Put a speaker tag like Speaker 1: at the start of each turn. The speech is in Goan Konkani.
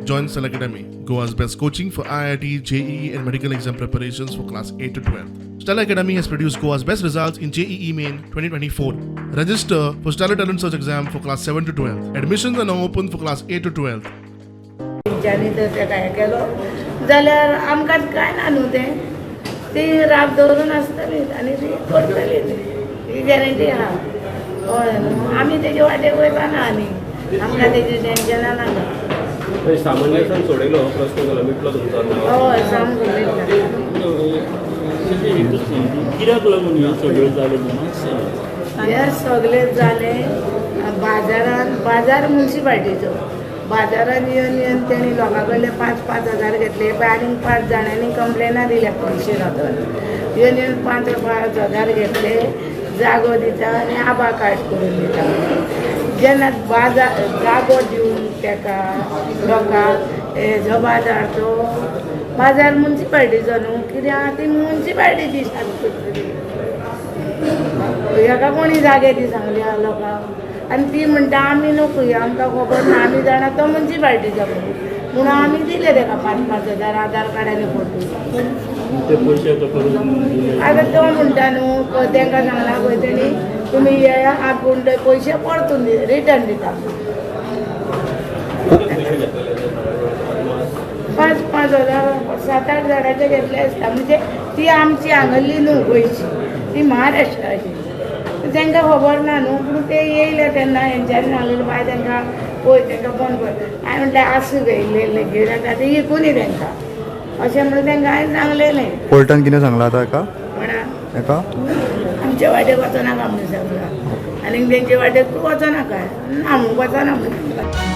Speaker 1: Join Stellar Academy, Goa's best coaching for IIT, JEE, and medical exam preparations for class 8 to 12. Stellar Academy has produced Goa's best results in JEE Main 2024. Register for Stellar Talent Search exam for class 7 to 12. Admissions are now open for class 8 to 12.
Speaker 2: तेंच्यांनी जर तेका हें केलो जाल्यार आमकां कांय ना न्हू तें. ती राब दवरून आसतली आनी ती करतली, ही गॅरंटी आहा, कळ्ळें न्हू. आमी तेजे वाटेक वयपाना आनी आमकां तेजें टेंशनां नाका.
Speaker 3: म्हणजे सामान्य सोडयलो हो प्रश्न जालो, मिटलो तुमचो?
Speaker 2: हय, सामको मिटला.
Speaker 4: कित्याक लागून हें सगळें जालें म्हणून?
Speaker 2: हे सगळे जालें बाजारान, बाजार मुन्सिपाल्टीचो. बाजारान येवन येवन तेणी लोकां कडले 5-5 हजार घेतले. पळय, आनीक पांच जाणांनी कंप्लेनां दिल्या पयशे खातर. येवन येवन 5-5 हजार घेतले, जागो दिता आनी आबा कार्ड करून दिता. जेन्ना बाजार जागो दिवन तेका लोकांक, हेजो बाजार, तो बाजार मुन्सिपाल्टीचो न्हू. कित्याक आहा ती मुन्सिपाल्टीची शांत करतली. हेका कोणी जागे ती सांगली लोकांक आनी ती म्हणटा, आमी नको, आमकां खबर ना, आमी जाणा तो मुन्सिपाल्टीचो म्हणून. म्हणून आमी दिले तेका 5-5 हजार, आधार कार्ड आनी फोटो.
Speaker 4: ते पयशे तो करून दिले.
Speaker 2: आतां तो म्हणटा न्हू, तेंकां सांगलां पळय तेणी, तुमी येया, आपूण ते पयशे परतून रिटर्न दिता.
Speaker 3: कितले पयशे घेतलेले?
Speaker 2: 5-5 हजार सात आठ जाणांचे घेतले आसता. म्हणजे ती आमची हांगल्ली न्हू गोंयची, ती महाराष्ट्राची. तांकां खबर ना न्हू. पूण ते येयले तेन्ना हेंच्यांनी सांगलेलें, बाय तांकां पळय, तांकां फोन कर. हांवें म्हटलें, आसूं गे, इल्लें इल्लें गिरायक आतां इकूनी तांकां, अशें म्हणून तांकां हांवें सांगलेलें.
Speaker 5: कोर्टान कितें सांगलां आतां हेका?
Speaker 2: म्हणा.
Speaker 5: हेका?
Speaker 2: आमच्या वाटेक वचनाका म्हणून सांगलां आनी तेंचे वाटेक तूं वचनाका, ना म्हणून वचना म्हणून सांगलां.